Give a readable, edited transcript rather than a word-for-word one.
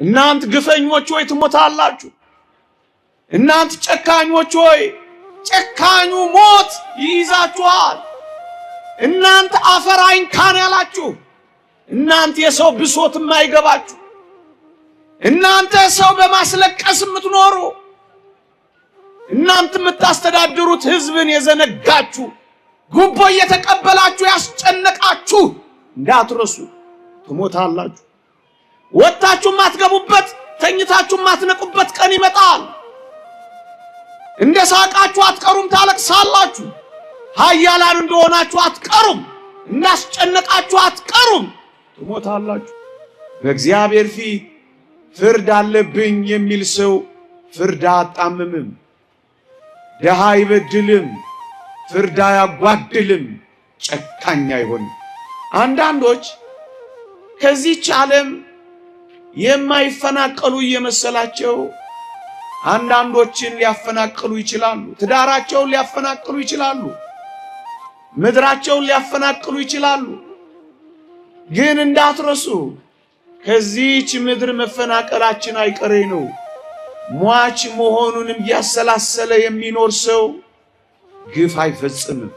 እናንት ግፈኞች ሆይ ትሞታላችሁ። እናንት ጨካኞች ሆይ ጨካኙ ሞት ይይዛችኋል። እናንተ አፈር አይንካን ያላችሁ፣ እናንተ የሰው ብሶት የማይገባችሁ፣ እናንተ ሰው በማስለቀስ የምትኖሩ፣ እናንተ የምታስተዳድሩት ሕዝብን የዘነጋችሁ፣ ጉቦ እየተቀበላችሁ ያስጨነቃችሁ እንዳትረሱ ትሞታላችሁ። ወጥታችሁ የማትገቡበት ተኝታችሁ የማትነቁበት ቀን ይመጣል። እንደ ሳቃችሁ አትቀሩም፣ ታለቅሳላችሁ። ኃያላን እንደሆናችሁ አትቀሩም፣ እንዳስጨነቃችሁ አትቀሩም፣ ትሞታላችሁ። በእግዚአብሔር ፊት ፍርድ አለብኝ የሚል ሰው ፍርድ አያጣምምም፣ ድሃ አይበድልም፣ ፍርድ አያጓድልም፣ ጨካኝ አይሆንም። አንዳንዶች ከዚህች ዓለም የማይፈናቀሉ እየመሰላቸው አንዳንዶችን ሊያፈናቅሉ ይችላሉ። ትዳራቸውን ሊያፈናቅሉ ይችላሉ። ምድራቸውን ሊያፈናቅሉ ይችላሉ። ግን እንዳትረሱ ከዚህች ምድር መፈናቀላችን አይቀሬ ነው። ሟች መሆኑንም እያሰላሰለ የሚኖር ሰው ግፍ አይፈጽምም።